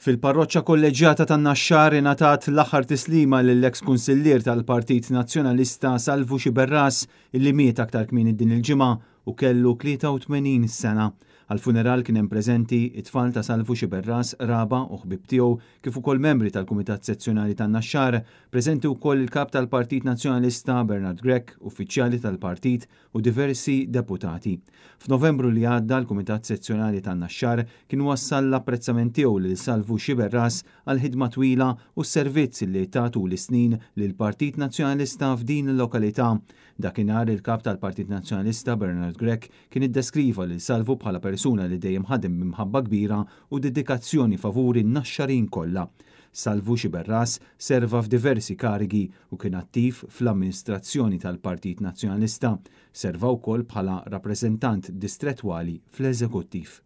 Fil-Parroċċa Kolleġġjata tan-Naxxar ingħatat l-aħħar tislima lill-eks kunsillier tal-Partit Nazzjonalista Salvu Sciberras illi miet aktar kmieni din il-ġimgħa u kellu 83 sena. Għall-funeral kien hemm preżenti it-tfal ta' Salvu Sciberras, qraba u ħbieb tiegħu kif ukoll membri tal-Kumitat Sezzjonali tan-Naxxar, preżenti wkoll il-Kap tal-Partit Nazzjonalista Bernard Grech, uffiċjali tal-partit u diversi deputati. F'Novembru li għadda l-Kumitat Sezzjonali tan-Naxxar kien wassal l-apprezzament tiegħu lil Salvu Sciberras għall-ħidma twila u s-servizz li ta tul is-snin lill-Partit Nazzjonalista f'din il-lokalità. Dakinhar il-Kap tal-Partit Nazzjonalista Bernard Grech kien iddeskriva lil Salvu bħala persuna li dejjem ħadem b'imħabba kbira u dedikazzjoni favur in-Naxxarin kollha. Salvu Sciberras serva f'diversi karigi u kien attiv fl-amministrazzjoni tal-Partit Nazzjonalista. Serva wkoll bħala rappreżentant distrettwali fl-eżekuttiv.